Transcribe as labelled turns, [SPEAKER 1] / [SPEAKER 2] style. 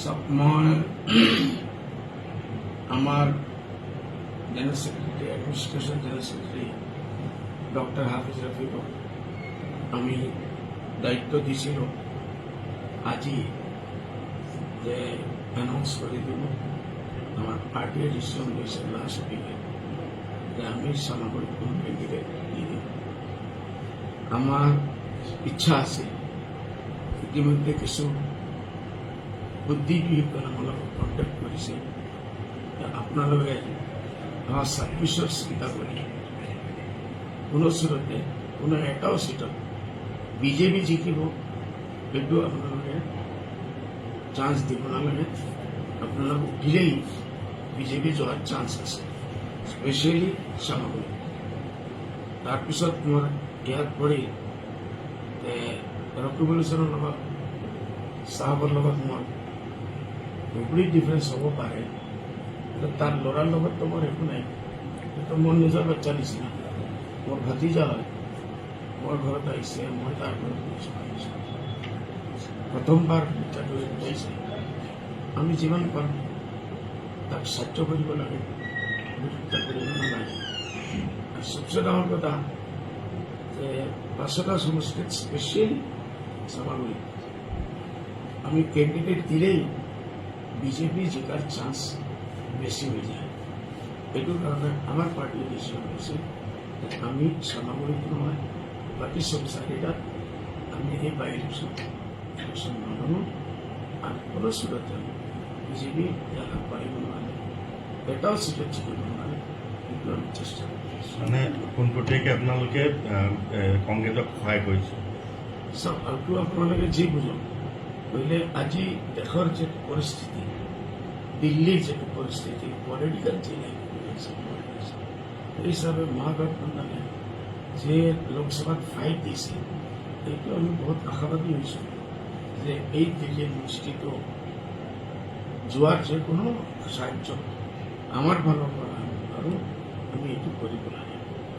[SPEAKER 1] চাওক, মই আমাৰ general secretary, administration general secretary doctor Hafiz ৰফিকক আমি দায়িত্ব দিছিলোঁ আজি যে এনাউন্স কৰি দিব। আমাৰ পাৰ্টীয়ে ডিচিশ্যন লৈছে লাষ্ট উইকে যে আমি চামাগুৰিত কোনো কেণ্ডিডেট নিদিওঁ। আমাৰ ইচ্ছা আছে, ইতিমধ্যে কিছু বুদ্ধিজীৱীসকলে আমাৰ লগত কণ্টেক্ট কৰিছে যে আপোনালোকে আমাৰ 26ৰ চিন্তা কৰি কোনো চুৰতে কোনো এটাও চিটত বিজেপি জিকিব, সেইটো আপোনালোকে চান্স দিব নালাগে। আপোনালোক উঠিলেই বিজেপি যোৱাৰ চান্স আছে, স্পেচিয়েলি চামাগুৰি। তাৰপিছত মোৰ ইয়াত পৰি ৰকিবুল হুছেইনৰ লগত, চাহাবৰ লগত মোৰ কমপ্লিট ডিফাৰেঞ্চ হ'ব পাৰে, কিন্তু তাৰ ল'ৰাৰ লগততো মোৰ একো নাই। সেইটো মোৰ নিজৰ বাচ্চা নিচিনা, মোৰ ভাতিজা হয়। মোৰ ঘৰত আহিছে, মই তাৰ ঘৰত গৈছোঁ। প্ৰথমবাৰ বাচ্চাটো আহিছে, আমি যিমান পাৰোঁ তাক সাহায্য কৰিব লাগে, বিৰোধিতা কৰিব নালাগে। আৰু সবচে ডাঙৰ কথা যে 5টা সমষ্টিত, স্পেচিয়েলি চামাগুৰি, আমি কেণ্ডিডেট দিলেই বিজেপি জিকাৰ চান্স বেছি হৈ যায়। এইটো কাৰণে আমাৰ পাৰ্টীয়ে ডিচিশ্যন লৈছে যে আমি চামাগুৰিত নহয়, বাকী চব চাৰিটাত আমি এই বাই ইলেকশ্যন ইলেকশ্যন নামানো আৰু কোনো চুৰতে বিজেপি ইয়াত আগবাঢ়িব নোৱাৰে, এটাও চিটত জিকিব নোৱাৰে, সেইটো আমি চেষ্টা কৰি আছোঁ।
[SPEAKER 2] মানে পোনপটীয়াকৈ আপোনালোকে কংগ্ৰেছক সহায় কৰিছে?
[SPEAKER 1] চাওক, আৰু আপোনালোকে যি বুজক, কৰিলে আজি দেশৰ যিটো পৰিস্থিতি, দিল্লীৰ যিটো পৰিস্থিতি, পলিটিকেল যি সেই হিচাপে মহাগঠবন্ধনে যে লোকসভাত ফাইট দিছে, এইটো আমি বহুত আশাবাদী হৈছোঁ যে এই দিল্লীৰ মুষ্টিটো যোৱাৰ যে কোনো সাহায্য আমাৰ ফালৰ পৰা আমি পাৰোঁ, আমি এইটো কৰিব লাগে।